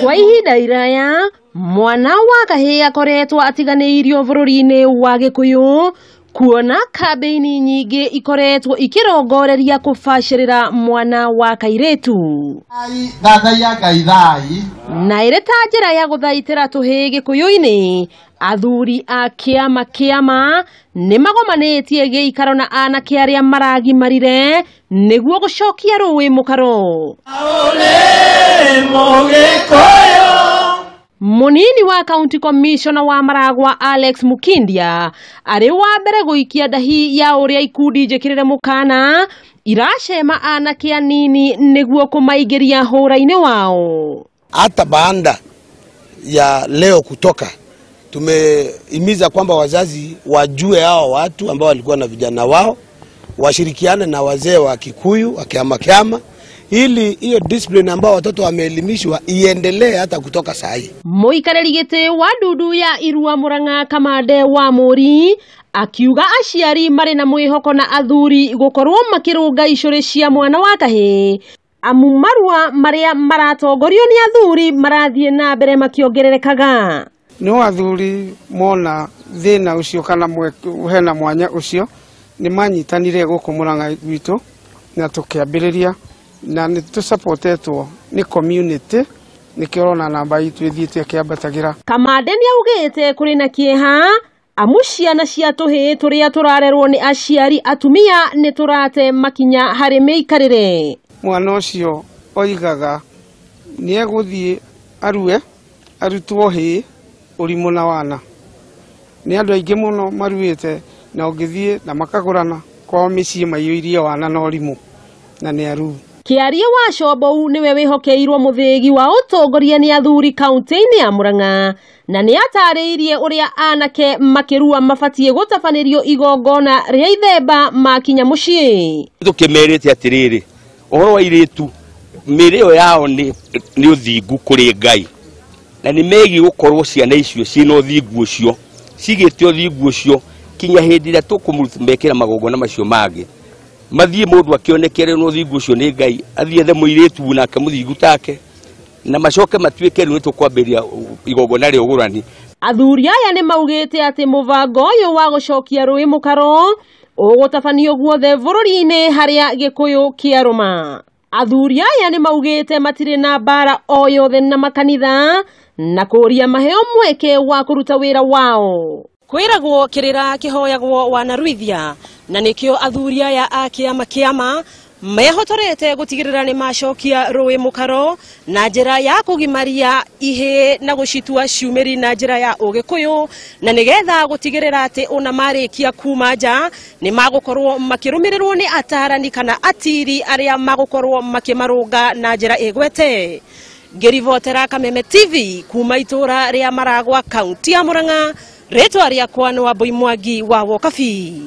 Kwa ihinda iraya mwana wa kahĩĩ akoretwo atiganĩirio bũrũri-inĩ wa Gĩkũyũ kuona kambĩini nyingĩ ikoretwo ikĩrongoreria kũbacĩrĩra mwana wa kairĩtu na ĩrĩ ta njĩra ya gũthaitĩra tũhĩĩ Gĩkũyũ-inĩ. Athuri a kĩama kĩama nĩ magomanĩtie gĩikaro na anake arĩa maragimarire nĩguo gũcokia rũĩ mũkaro. Munini wa County Commissioner wa Maragwa Alex Mukindia arĩ wa mbere gũikia ndahi ya ũrĩa ikundi njĩkĩrĩre mũkana iracema anake anini nĩguo kũmaingĩria hũra-inĩ wao. Hata baada ya leo kutoka, tumehimiza kwamba wazazi wajue hao watu ambao walikuwa na vijana wao, washirikiane na wazee wa Kikuyu wa kiama kiama, ili hiyo discipline ambao watoto wameelimishwa iendelee hata kutoka saa hii. Muikarĩri gĩtĩ wa ndundu ya Irua Murang'a Kamande wa Mũri akiuga aciari marĩ na mwĩhoko na athuri gũkorwo makĩrũnga icũrĩ cia mwana wa kahĩĩ, amu marua marĩa maratongorio nĩ athuri marathiĩ na mbere makĩongererekaga. No athuri mona thĩna ũcio kana hena mwanya ũcio nĩ manyitanire gũkũ Murang'a gwitũ na tũkĩambĩrĩria na nĩ tũsupportetwo nĩ community, nĩkĩo ũrona namba itũ ĩthiĩte ĩkĩambatagĩra. Kamande nĩ augĩte kũrĩ na kĩeha amu ciana cia tũhĩĩ tũrĩa tũrarerwo nĩ aciari atumia nĩ tũrate makinya harĩ mĩikarĩre. Mwana ũcio oigaga nĩ egũthiĩ arue arutwo hĩĩ ũrimũ na wana. Nĩ andũ aingĩ mũno maruĩte na ũngĩthiĩ na makagũrana kwao mĩciĩ maiyũirie wana na ũrimũ na nĩ aruu. Kĩaria wa Combou nĩwe wĩhokeirwo mũthĩgi wa ũtongoria nĩ athuri kaunti-inĩ ya Murang'a na nĩ atarĩirie ũrĩa anake makĩrua mabatiĩ gũtabanĩrio igongona rĩa ithemba makinya mũciĩ. Tũkĩmerĩte atĩrĩrĩ, ũhoro wa airĩtu mĩrĩ ĩyo yao nĩ ũthingu kũrĩ Ngai, na nĩ megiĩ gũkorwo ciana icio ciĩna ũthingu ũcio, cigĩte ũthingu ũcio kinya hĩndĩ ĩrĩa tũkũmekĩra magongona macio mangĩ. Mathiĩ mũndũ akĩonekere na ũthingu ũcio nĩ Ngai, athiĩ ethe mũirĩtu nake mũthingu take, na macoke matuĩke rĩu nĩ tũkwambĩrĩria igongona rĩa ũgũrani. Athuri aya nĩ maugĩte atĩ mũbango ũyũ wa gũcokia rũĩ mũkaro ũgũtabanio guothe bũrũri-inĩ harĩa Gĩkũyũ kĩarũma. Athuri aya nĩ maugĩte matirĩ na mbara o yothe na makanitha na kũria maheo mweke wa kũruta wĩra wao. Kwĩragwo kĩrĩra kĩhoyagwo wanaruithia, na nĩkĩo athuri aya a kĩama kĩama mehotorete gũtigĩrĩra nĩ macokia rũĩ mũkaro na njĩra ya kũgimaria ihĩĩ na gũcitua ciumĩri na njĩra ya ũgĩkũyũ, na nĩgetha gũtigĩrĩra atĩ ona marĩkia kuma nja nĩ magũkorwo makĩrũmĩrĩrwo nĩ atarani kana atiri arĩa magũkorwo makĩmarũnga na njĩra ĩgwete. Ngĩribotera Kameme TV kuma itũra rĩa Maragwa kaunti ya Murang'a, rĩtwa rĩakwa nĩ Wambui Mwangi wa Wokabi.